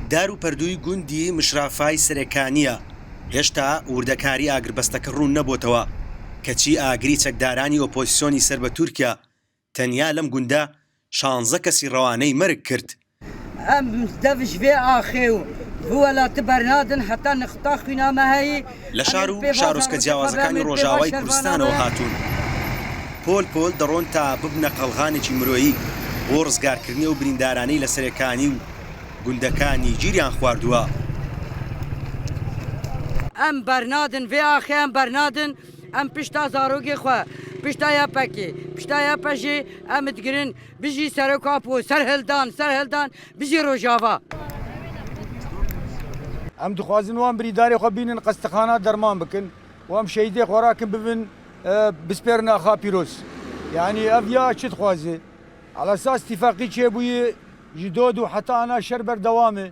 دار و پەردووی گوندی مشرافای سەرێکانییە، هێشتا وردەکاری ئاگربەستەکە ڕوون نەبۆتەوە، کەچی ئاگری چەکدارانی ئۆپۆزسیۆنی سەر بە تورکیا تەنیا لەم گوندە شانزە کەسی ڕەوانەی مەرگ کرد. ئەم دەڤ ژ ڤێ ئاخێ و ڤ وەلات بەرنادن هەتا نختا خوینا مە هەیی. لە شار و شارۆچکە جیاوازەکانی ڕۆژاوای کوردستانەوە هاتوون، پۆل پۆل دەڕۆن تا ببنە قەڵغانێکی مرۆیی بۆ ڕزگارکردنی ئەو بریندارانەی لە سەرێکانی و گوندەکانی گیریان خواردووە. ئەم بەرنادن ڤێ ئاخێ ئەم بەرنادن ئەم پشتا زارۆگێ خوە پشتا یەپەکێ پشتا یەپەژێ ئەم دگرن بژی سەرۆک ئاپۆ سەرهەلدان سەرهەلدان بژی ڕۆژاڤا. ئەم دخوازن وان بریدارێ خوە بینن قەستخانە دەرمان بکن و ئەم شەهیدێ خوە راکن ببن بسپێرن ئاخا پیرۆز یانی ئەڤ یا چ دخوازێ عەلەساس تیفاقی چێ بوویێ ژ دۆد و حەتا ئەنا شەر بەردەوامێ.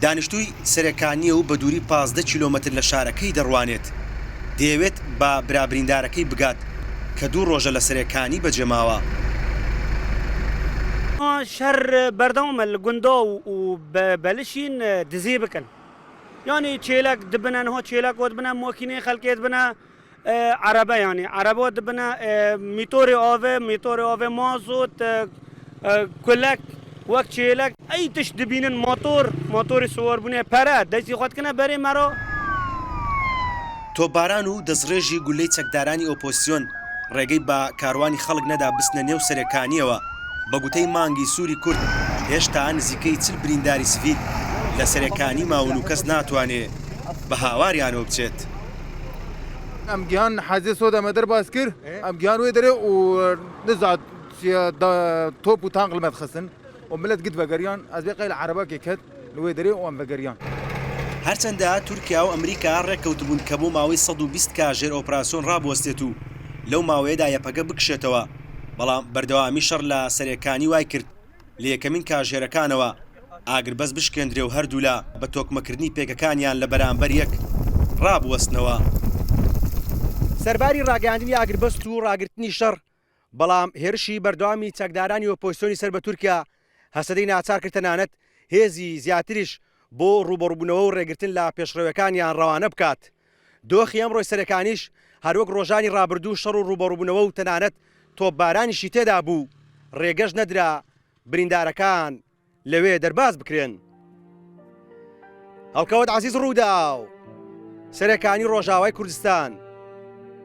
دانیشتووی سەرێکانییە و بە دووری 15 کیلۆمەتر لە شارەکەی دەڕوانێت، دەیەوێت بە برا بریندارەکەی بگات کە دوو ڕۆژە لە سەرێکانی بەجێماوە. شەر بەردەوامە لە گوندا و بەلشین دزی بکەن یانی چێلەک دبنە نها چێلەک دبنە ماکینەی خەلکێ دبنە عەرەبە یانی عەرەبە دبنە میتۆری ئاڤێ میتۆری ئاڤێ مازۆت کولەک وەک چێلەک ئەی تشت دبینن ماتۆر ماتۆری سوار بوونێ پەرە دەستی خۆت کنە بەرێ مەرا. تۆپباران و دەستڕێژی گوللەی چەکدارانی ئۆپۆزسیۆن ڕێگەی بە کاروانی خەڵک نەدا بچنە نێو سەرێکانییەوە، بە گوتەی مانگی سووری کورد هێشتا نزیکەی 40 برینداری سڤیل لە سەرێکانی ماون و کەس ناتوانێ بە هاواریانەوە بچێت. ئەم گیان حەزێ سۆدە مە دەرباز کرد ئەم گیان وێ دەرێ و نزا تۆپ و تانق لە مە دخستن و ملت گت ڤەگەریان ئەز بێ قەیل عەرەبەکێ کەت لە وێ دەرێ و ئەم ڤەگەریان. هەرچەندە تورکیا و ئەمریکا ڕێککەوتبوون کە بۆ ماوەی 120 کاژێر ئۆپراسیۆن ڕابوەستێت و لەو ماوەیەدا یەپەگە بکشێتەوە، بەڵام بەردەوامی شەڕ لە سەرێکانی وایکرد لە یەکەمین کاژێرەکانەوە ئاگربەست بشکێندرێ و هەردوولا بە تۆکمەکردنی پێگەکانیان لە بەرامبەر یەک ڕابوەستنەوە. سەرباری ڕاگەیاندنی ئاگربەست و ڕاگرتنی شەڕ، بەڵام هێرشی بەردەوامی چەکدارانی ئۆپۆزسیۆنی سەر بە تورکیا هەسەدەی ناچار کرد تەنانەت هێزی زیاتریش بۆ ڕووبەڕووبوونەوە و ڕێگرتن لە پێشڕەویەکانیان ڕەوانە بکات. دۆخی ئەمڕۆی سەرێکانیش هەروەک ڕۆژانی ڕابردوو شەڕ و ڕووبەڕووبوونەوە و تەنانەت تۆپبارانیشی تێدا بوو، ڕێگەش نەدرا بریندارەکان لەوێ دەرباز بکرێن. هەڵکەوت عەزیز ڕووداو، سەرێکانی ڕۆژاوای کوردستان.